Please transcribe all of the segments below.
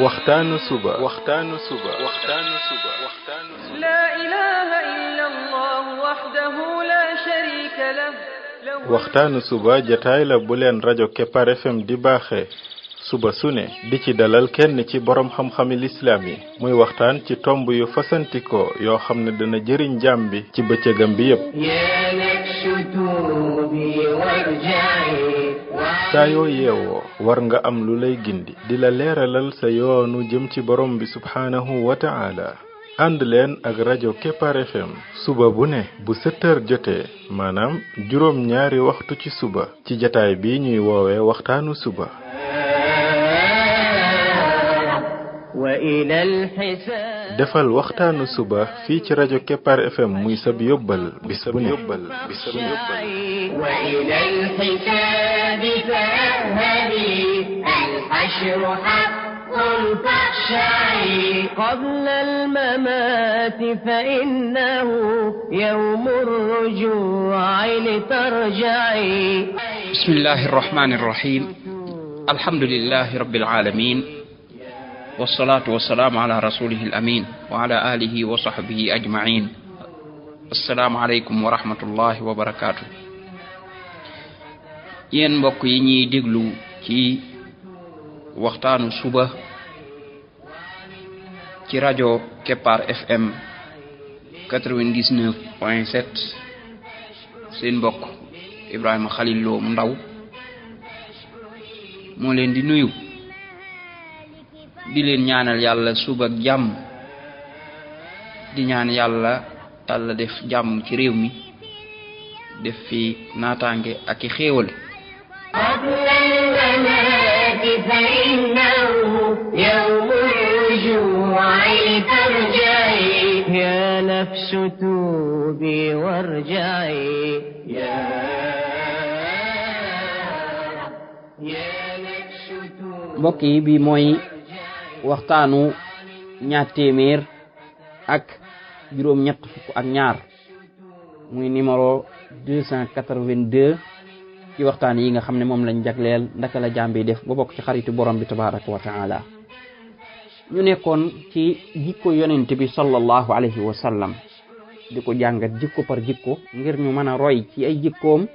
waxtaanu suba لا إله إلا الله وحده لا شريك له waxtaanu suba jataay la bu leen rajo Kepar FM di baaxee suba su ne di ci dalal kenn ci borom xam-xami lislaam yi muy waxtaan ci tomb yu fasantikoo yoo xam ne dana jëriñ jaam bi ci bëccëgam bi yépp saa yoo yeewoo war nga am lu lay gindi di la leeralal sa yoonu jëm ci borom bi subhaanahu wa ta'ala ànd leen ak rajo Kepar FM suba bu ne bu 7h jotee maanaam juróom ñaari waxtu ci suba ci jataay bi ñuy woowee waxtaanu suba defal waxtaanu suba fii ci rajo Kepar FM muy sab yóbbal bis bu ne قبل الممات فإنه يوم الرجوع لترجعي بسم الله الرحمن الرحيم الحمد لله رب العالمين والصلاة والسلام على رسوله الأمين وعلى آله وصحبه أجمعين السلام عليكم ورحمة الله وبركاته ين mbokk yi ñi déglu ci waxtaanu suba ci rajo Kepar FM 99.7 seen mbokk Ibrahima Khalil Lo mu ndaw moo leen di nuyu di leen ñaanal yàlla suba ak jàmm di ñaan yàlla def jàmm ci réew mi def fi naataange ak i xéewal فإنه يوم الرجوع لترجعي يا نفس توبي وارجعي يا نفس توبي mbokk yi bi mooy waxtaanu ñaar téeméer ak juróom ñett fukk ak ñaar muy numéro 282 ci waxtaan yi nga xam ne moom lañ jagleel ndaka la jàmbi def ba bokk ci xaritu borom bi tabaraka wa taala ñu nekkoon ci jikko yonent bi sallallahu alayhi wa sallam di ko jàngat jikko par jikko ngir ñu mën a roy ci ay jikkoom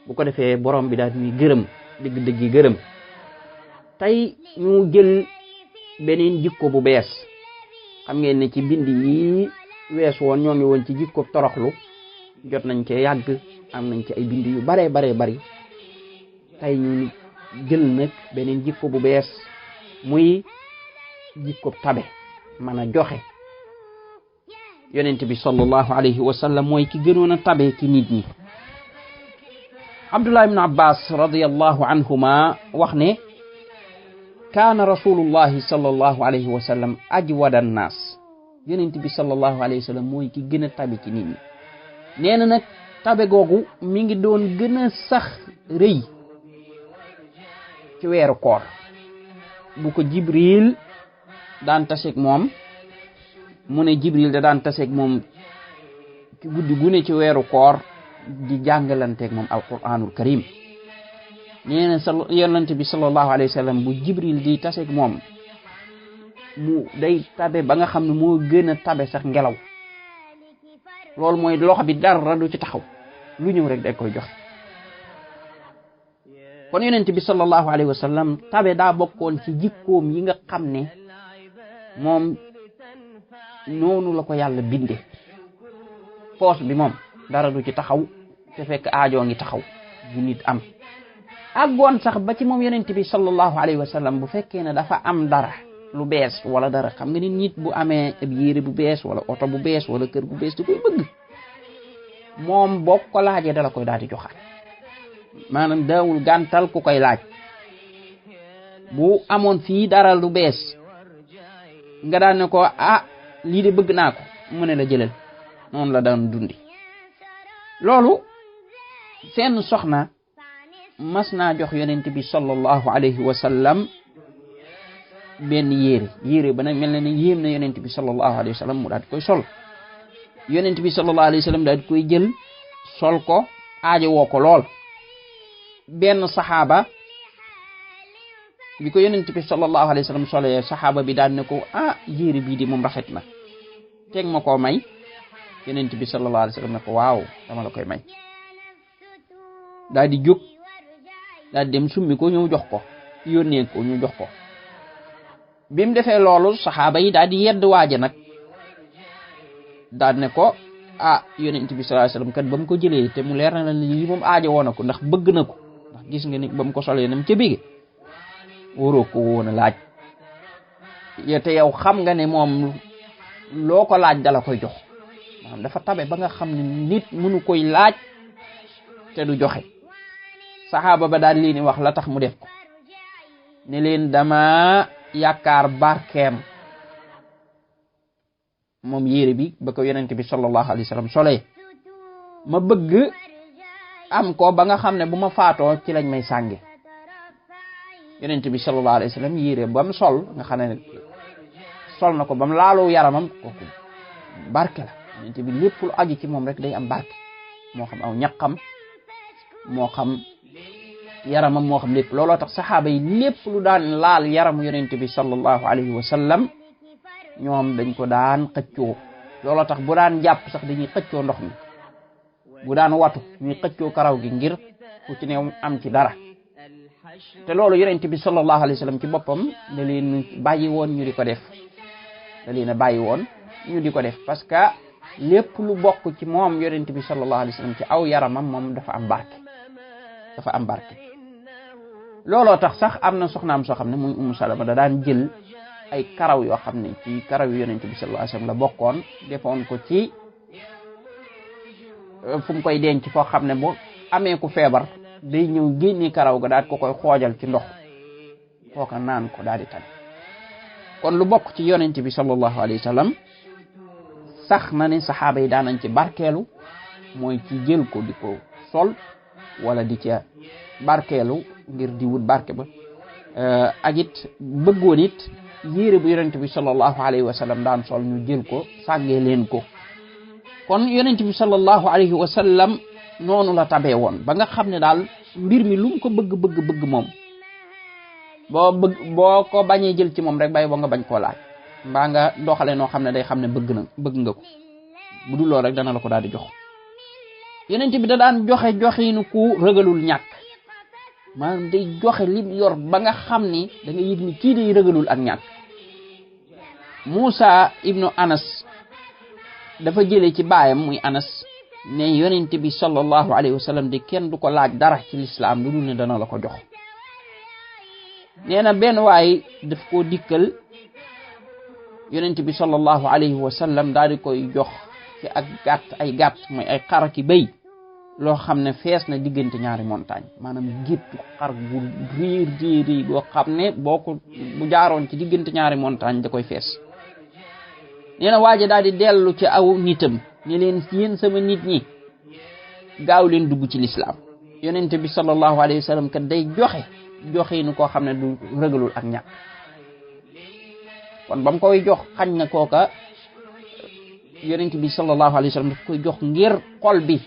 bu ko defee borom bi daal ñuy gërëm dëgg-dëgg gërëm tey ñu jël beneen jikko bu bees xam ngeen ne ci bind yi wees woon ñoo ngi woon ci jikko toroxlu jot nañ ci yàgg am nañ ci ay bind yu bare bari tey ñu jël nag beneen jikko bu bees muy jikko tabe mën a joxe yonent bi sallallahu alayhi wa sallam mooy ki gënoon a tabe ci nit ñi Abdullah ibn Abbas radiyallahu anhuma wax ne kaana rasulullahi sallallahu alayhi wa sallam ajwada an-nas yonent bi sallallahu alayhi wa sallam mooy ki gën a tabe ci nit ñi nee na nag tabe googu mi ngi doon gën a sax rëy ci weeru koor bu ko Jibril daan taseeg moom mu ne Jibril da daan taseeg moom ci guddi gu ne ci weeru koor di jàngalanteeg moom alquranul karim nee na yonent bi sallallahu alayhi wa sallam bu Jibril di taseeg moom mu day tabe ba nga xam ne moo gën a tabe sax ngelaw loolu mooy loxo bi dara du ci taxaw lu ñëw rek day koy joxe kon yonent bi sallallahu alayhi wa sallam tabe daa bokkoon ci jikkoom yi nga xam ne moom noonu la ko yàlla binde poos bi moom dara du ci taxaw te fekk aajoo ngi taxaw bu nit am àggoon sax ba ci moom yonent bi sallallahu alayhi wa sallam bu fekkee ne dafa am dara lu bees wala dara xam nga nit bu amee ab yére bu bees wala oto bu bees wala kër bu bees da koy bëgg moom boo ko laajee dala koy daal di joxaat maanaam daawul gàntal ku koy laaj bu amoon fii dara lu bees nga daan ne ko lii de bëgg naa ko mu ne la jëlal noonu la daan dundi loolu seen soxna mas naa jox yonent bi sallallahu alayhi wa sallam benn yére ba nag mel na ne yéem na yonent bi sallallahu alayhi wa sallam mu daal di koy sol yonent bi sallallahu alayhi wa sallam daal di koy jël sol ko aajo woo ko lool benn saxaaba bi ko yonent bi sallallahu alayhi wa sallam solee saxaaba bi daan ne ko yére bii di moom rafet na teg ma koo may. yonent bi sallallahu alayhi wa sallam ne ko waaw dama la koy may. daal di jóg daal di dem summi ko ñëw jox ko yónnee ko ñu jox ko. bi mu defee loolu saxaaba yi daal di yedd waaja nag daal ne ko yonent bi sallallahu alayhi wa sallam kat ba mu ko jëlee te mu leer na la lii moom aajo woon na ko ndax bëgg na ko ndax gis nga ni ba mu ko solee nam ca bige waroo ko woon a laaj te yow xam nga ne moom loo ko laaj dala koy jox maanaam dafa tabe ba nga xam ne nit mënu koy laaj te du joxe. saxaaba ba daal lii ni wax la tax mu def ko ne leen dama yaakaar barkeem moom yére bi ba ko yonent bi sallallahu alayhi wa sallam solee ma bëgg am ko ba nga xam ne bu ma faatoo ci lañ may sànge. yonent bi sallallahu alayhi wa sallam yére ba mu sol nga xam ne sol na ko ba mu laaloo yaramam kooku barke la. yonent bi lépp lu aju ci moom rek day am barke moo xam aw ñaqam moo xam yaramam moo xam lépp. looloo tax saxaaba yi lépp lu daan laal yaramu yonent bi sallallahu alayhi wa sallam ñoom dañ ko daan xëccoo. looloo tax bu daan jàpp sax dañuy xëccoo ndox mi bu daan watu ñuy xëccoo karaw gi ngir ku ci ne am ci dara. te loolu yonent bi sallallahu alayhi wa sallam ci boppam da leen bàyyi woon ñu di ko def parce que lépp lu bokk ci moom yonent bi sallallahu alayhi wa sallam ci aw yaramam moom dafa am barke. looloo tax sax am na soxnaam soo xam ne muy Ummu Salama da daan jël ay karaw yoo xam ne ci karaw yu yonent bi sallallahu alayhi wa sallam la bokkoon defoon ko ci fu mu koy denc foo xam ne bu amee ku feebar day ñëw génne karaw ga daal ko koy xoojal ci ndox kooka naan ko daal di tan. kon lu bokk ci yonent bi sallallahu alayhi wa sallam sax na ne saxaaba yi daanañ ci barkeelu mooy ci jël ko di ko sol wala di ca barkeelu ngir di wut barke ba. ak it bëggoon it yére bu yonent bi sallallahu alayhi wa sallam daan sol ñu jël ko sàggee leen ko. kon yonent bi sallallahu alayhi wa sallam noonu la tabee woon ba nga xam ne daal mbir mi lu mu ko bëgg moom boo ko bañee jël ci moom rek bay boo nga bañ koo laaj mbaa nga doxale noo xam ne day xam ne bëgg nga ko bu dul loolu rek dana la ko daal di jox. yonent bi da daan joxinu ku ragalul ñàkk maanaam day joxe lim yor ba nga xam ni da nga yëg ni kii day ragalul ak ñàkk. Musa ibnu Anas dafa jëlee ci baayam muy Anas ne yonent bi sallallahu alayhi wa sallam de kenn du ko laaj dara ci lislaam lu dul ne dana la ko jox. nee na benn waay daf koo dikkal yonent bi sallallahu alayhi wa sallam daal di koy jox ci ay gàtt mooy ay xar ki béy loo xam ne fees na diggante ñaari montagne maanaam géttu xar gu riir boo xam ne bu jaaroon ci diggante ñaari montagne da koy fees. nee na waaja daal di dellu ci aw nitam ne leen yéen sama nit ñi gaaw leen dugg ci lislaam. yonent bi sallallahu alayhi wa sallam kat day joxe nu koo xam ne du ragalul ak ñàkk. kon ba mu koy jox xañ na kooka yonent bi sallallahu alayhi wa sallam daf koy jox ngir xol bi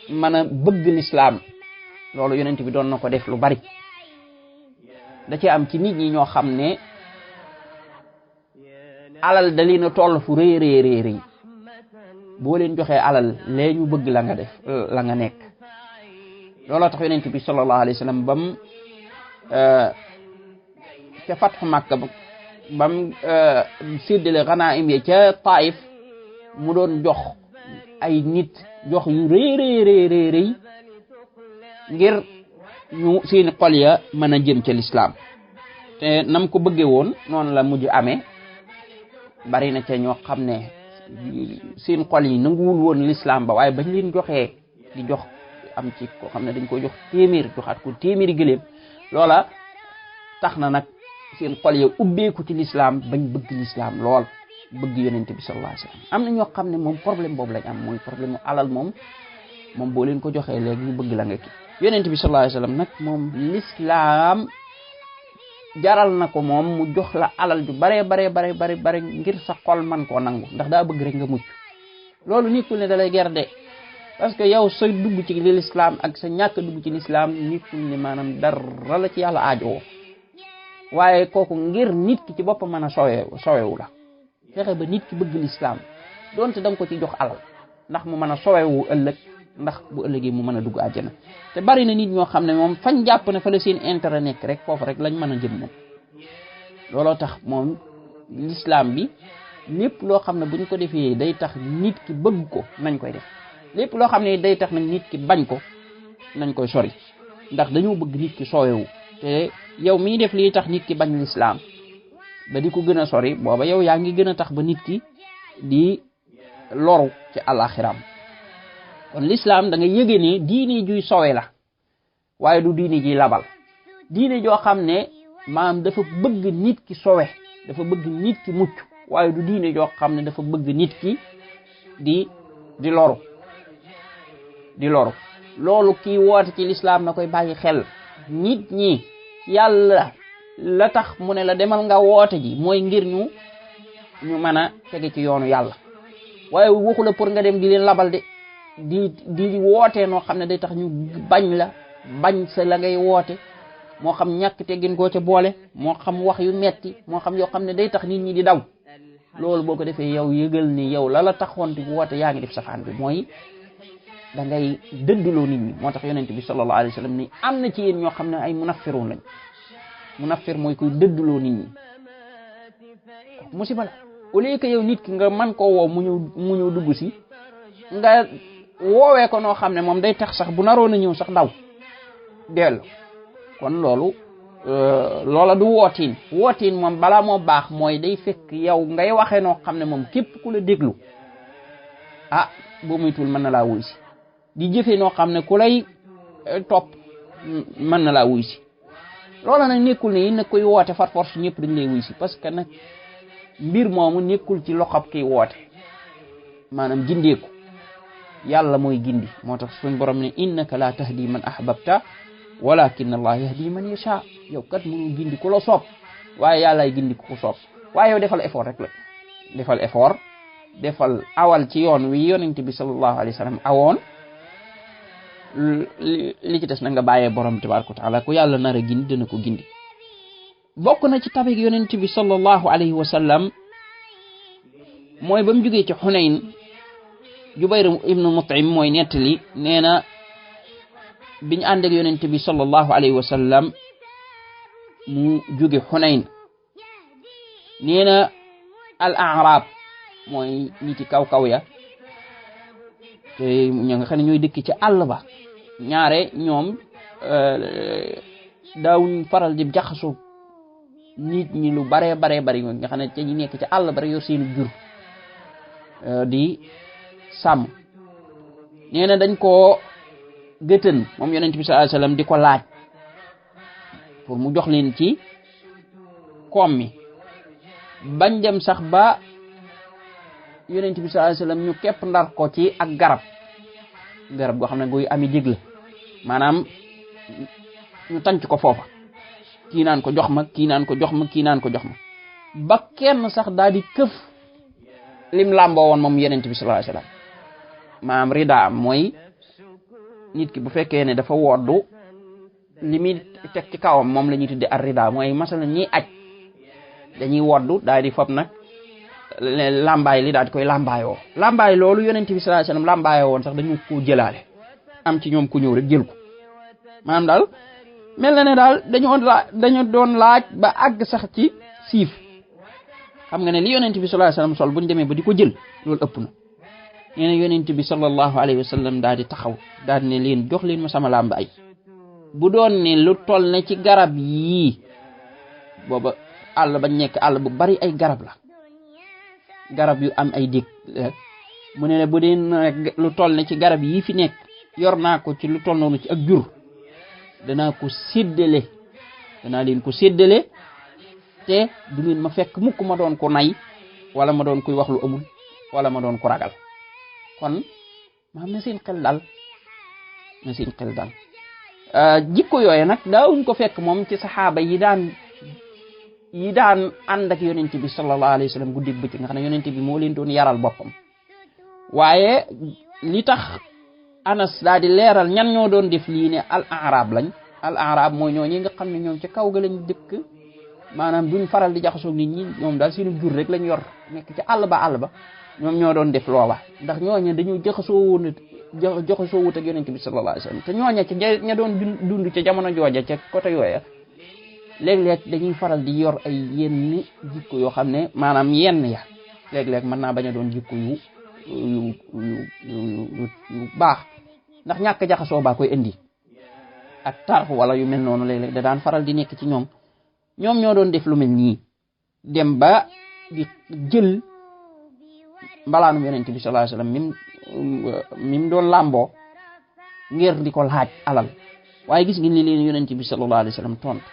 mën a bëgg lislaam. loolu yonent bi doon na ko def lu bari. da ci am ci nit ñi ñoo xam ne alal da leen a toll fu rëy boo leen joxee alal lee ñu bëgg la nga nekk. looloo tax yonent bi sallallahu alayhi wa sallam bam ca fatxu Makka bam séddale ganaim ya ca Taif mu doon jox ay nit jox yu rëy ngir ñu seeni xol ya mën a jëm ca lislaam. te nam ko bëggee woon noonu la mujj amee. bari na ca ñoo xam ne seen xol yi nanguwul woon lislaam ba waaye bañ leen joxee di jox am ci koo xam ne dañ koy jox téeméer joxaat ko téeméeri gëléem loola tax na nag seen xol ya ubbeeku ci lislaam bañ bëgg lislaam lool bëgg yonent bi sallallahu alayhi wasallam. am na ñoo xam ne moom problème boobu lañ am mooy problème mu alal moom boo leen ko joxee léegi ñu bëgg la nga ki yonent bi sallallahu alayhi wasallam nag moom lislaam jaral na ko moom mu jox la alal ju bare ngir sa xol man koo nangu ndax daa bëgg rek nga mucc. loolu nekkul ne da lay ger de parce que yow sa dugg ci l'islam ak sa ñàkk dugg ci l'islam nekkul ne maanaam dara la ci yàlla aajowoo waaye kooku ngir nit ki ci boppam mën a sowewu la fexe ba nit ki bëgg l'islam donte da nga ko ci jox alal ndax mu mën a sowewu ëllëg ndax bu ëllëgee mu mën a dugg àjjana te bari na nit ñoo xam ne moom fañ jàpp ne fa la seen intérêt nekk rek foofu rek lañ mën a jëm moom looloo tax moom l'islam bi lépp loo xam ne buñ ko defee day tax nit ki bëgg ko nañ koy def lépp loo xam ne day tax nag nit ki bañ ko nañ koy sori ndax dañoo bëgg nit ki soowewu te yow miy def lii tax nit ki bañ l'islam ba di ko gën a sori booba yow yaa ngi gën a tax ba nit ki di loru ci àlaxiram kon l'islam da nga yëge ne diine juy sowe la waaye du diine ji labal diine joo xam ne maam dafa bëgg nit ki sowe dafa bëgg nit ki mucc waaye du diine joo xam ne dafa bëgg nit ki di loru loolu kii woote ci l'islam na koy bàyyi xel nit ñi yàlla la tax mu ne la demal nga woote ji mooy ngir ñu mën a tege ci yoonu yàlla waaye waxu la pour nga dem di leen labal de di woote noo xam ne day tax ñu bañ sa la ngay woote moo xam ñàkk teggin koo ca boole moo xam wax yu metti moo xam yoo xam ne day tax nit ñi di daw loolu boo ko defee yow yëgal ni yow la taxoon di woote yaa ngi def safaan bi mooy da ngay dëdduloo nit ñi moo tax yonent bi sallallahu alayhi wa sallam ni am na ci yéen ñoo xam ne ay munaffirun lañ munaffir mooy kuy dëdduloo nit ñi musiba la au lieu que yow nit ki nga mën koo woo mu ñëw dugg si nga woowee ko noo xam ne moom day tax sax bu naroon a ñëw sax daw dellu kon loolu loola du wootiin moom balaa moo baax mooy day fekk yow ngay waxee noo xam ne moom képp ku la déglu boo muytul mën na laa wuy si di jëfee noo xam ne ku lay topp mën na laa wuy si loola nag nekkul ne yi nag koy woote far force ñëpp dañ lay wuy si parce que nag mbir moomu nekkul ci loxob kiy woote maanaam gindeeku yàlla mooy gindi moo tax suñ borom ne innaka la tahdi man ahbabta walakin allah yahdi man yasha yow kat mënu gindi ku la soob waaye yàllaay gindi ku soob waaye yow defal effort rek la defal awal ci yoon wi yonent bi sallallahu alayhi wa sallam awoon li ci des na nga bàyyee borom tabaraka wa taala ku yàlla nar a gindi dana ko gindi bokk na ci tabik yonent bi sallallahu alayhi wa sallam mooy ba mu jógee ci Xunayn Jubayr ibnu Mut'im mooy nettali nee na biñ ànd ak yonent bi sallallahu alayhi wa sallam mu jóge Xunayn nee na al a'rab mooy niti kaw ya te ña nga xam ne ñooy dëkk ci àll ba ñaare ñoom daawuñ faral di jaxasoo nit ñi lu bare bari nga xam ne ca ñi nekk ci àll ba rek yor seen jur di sàmm nee na dañ koo gëtën moom yonent bi sallallahu alayhi wasallam di ko laaj pour mu jox leen ci koom mi bañ dem sax ba yonent bi sallallahu alayhi wasallam ñu képp ndar ko ci ak garab goo xam ne guy ami dig la maanaam ñu tànc ko foofa kii naan ko jox ma kii naan ko jox ma kii naan ko jox ma ba kenn sax daal di këf lim làmboo woon moom yonent bi sallallahu alayhi wasallam maanaam rida mooy nit ki bu fekkee ne dafa woddu li muy teg ci kawam moom la ñuy tudde ar rida mooy masala ñiy aj dañuy woddu daal di fob nag lambaay li daal di koy lambaay loolu yonent bi sallallahu alayhi wasallam lambaayoo woon sax dañu ko jëlaale am ci ñoom ku ñëw rek jël ko maanaam daal mel na ne daal dañu doon laaj ba àgg sax ci siif xam nga ne li yonent bi sallallahu alayhi wasallam sol buñu demee ba di ko jël loolu ëpp na nee na yonent bi sallallahu alayhi wasallam daal di taxaw daal ne leen jox leen ma sama lambaay bu doon ne lu toll ne ci garab yii booba àll ba nekk àll bu bari ay garab la garab yu am ay dég mu ne bu dee lu toll ne ci garab yii fi nekk yor naa ko ci lu toll noonu ci ak jur danaa leen ko séddale te du ngeen ma fekk mukk ma doon ko nay wala ma doon koy wax lu amul wala ma doon ko ragal kon ma xam ne seen xel dal jikko yooye nag daawuñ ko fekk moom ci saxaaba yi daan ànd ak yonent bi sallallahu alayhi wasallam guddi bëccëg nga xam ne yonent bi moo leen doon yaral boppam waaye li tax Anas daal di leeral ñan ñoo doon def lii ne al arab lañ al arab mooy ñoo ñi nga xam ne ñoom ci kaw ga lañ dëkk maanaam duñ faral di jaxasoo nit ñi ñoom daal seenu jur rek lañ yor nekk ci àll ba ñoom ñoo doon def loola ndax ñooña dañu jaxasoo wut ak yonent bi sallallahu alayhi wasallam te ñooña ci ña doon dund ca jamono jooja ca côté yooya léeg-léeg dañuy faral di yor ay yenn jikko yoo xam ne maanaam yenn ya léeg-léeg mën naa bañ a doon jikko yu baax ndax ñàkk jaxasoo baa koy indi ak tarf wala yu mel noonu léeg-léeg da daan faral di nekk ci ñoom ñoo doon def lu mel nii dem ba di jël mbalaanum yonent bi sallallahu alayhi wasallam mim doon làmboo ngir di ko laaj alal waaye gis ngeen li leen yonent bi sallallahu alayhi wasallam tontu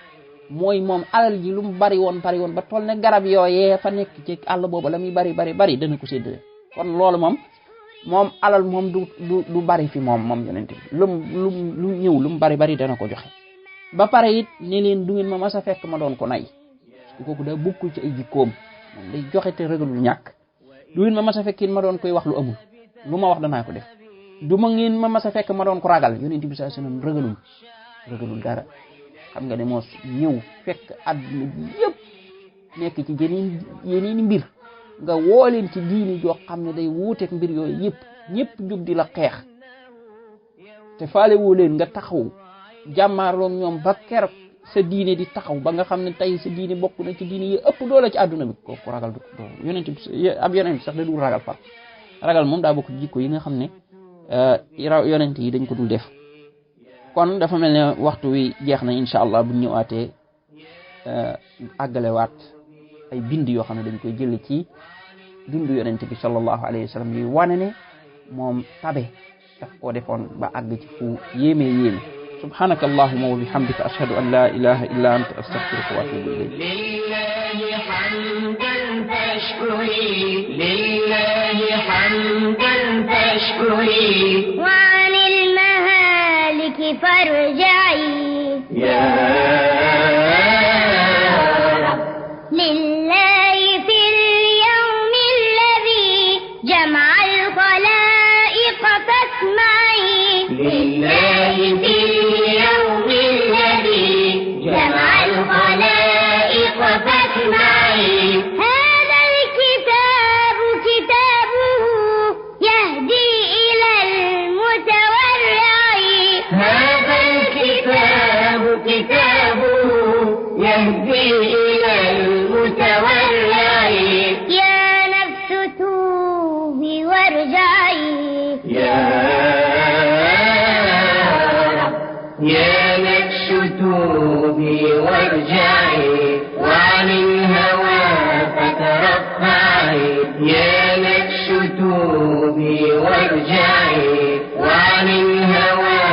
mooy moom alal ji lu mu bari woon ba toll ne garab yooyee fa nekk ci àll boobu la muy bari dana ko séddale kon loolu moom alal moom du bari fi moom yonent bi lu ñëw lu mu bari dana ko joxe ba pare it ne leen du ngeen ma mas a fekk ma doon ko nay parce que kooku daa bokkul ci ay jikkoom moom day joxe te ragalul ñàkk du ngeen ma mas a fekk ma doon koy wax lu amul lu ma wax danaa ko def du ma ngeen ma mas a fekk ma doon ko ragal yonent bi sallallahu alayhi wasallam ragalul dara xam nga ne moo ñëw fekk àdduna bi yëpp nekk ci yeneen mbir nga woo leen ci diini joo xam ne day wuuteeg mbir yooyu ñëpp jug di la xeex te faale woo leen nga taxaw jàmmaarloog ñoom ba keroog sa diine di taxaw ba nga xam ne tey sa diine bokk na ci diine yi ëpp doole ci àdduna bi kooku ragal du yonent bi ab yonent sax da dul ragal far ragal moom daa bokk jikko yi nga xam ne yonent yi dañ ko dul def kon dafa mel ne waxtu wi jeex na incha allah bu ñëwaatee àggalewaat ay bind yoo xam ne dañ koy jële ci dundu yonent bi sallallahu alayhi wa sallam yuy wane ne moom tabe daf koo defoon ba àgg ci fu yéeme subhanaka allahumma wa bihamdika ashhadu an la ilaha illa anta astaghfiruka wa atubu ilayk lillahi hamdan fashkuri lillahi hamdan fashkuri wa anil mahaliki farja'i ya rab lillahi fil yawmi alladhi jama'a al-khalaiq fasma'i lillahi fil هذا الكتاب كتابه يهدي إلى المتورع هذا الكتاب كتابه يهدي إلى المتورع يا نفس توبي وارجعي يا نفس توبي وارجعي وعن الهوى فترفعي يا نفس توبي وارجعي وعن الهوى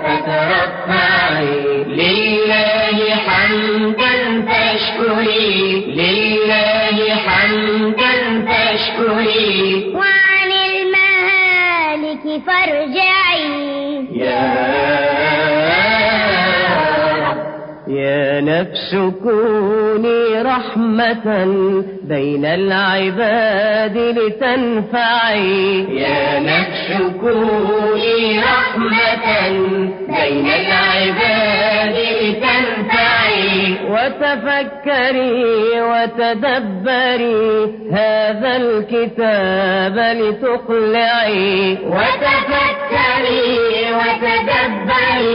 فترفعي لله حمدا فاشكري لله حمدا فاشكري وعن المهالك فارجعي يا نفس كوني رحمة بين العباد لتنفعي يا نفس كوني رحمة بين العباد لتنفعي وتفكري وتدبري هذا الكتاب لتقلعي وتفكري وتدبري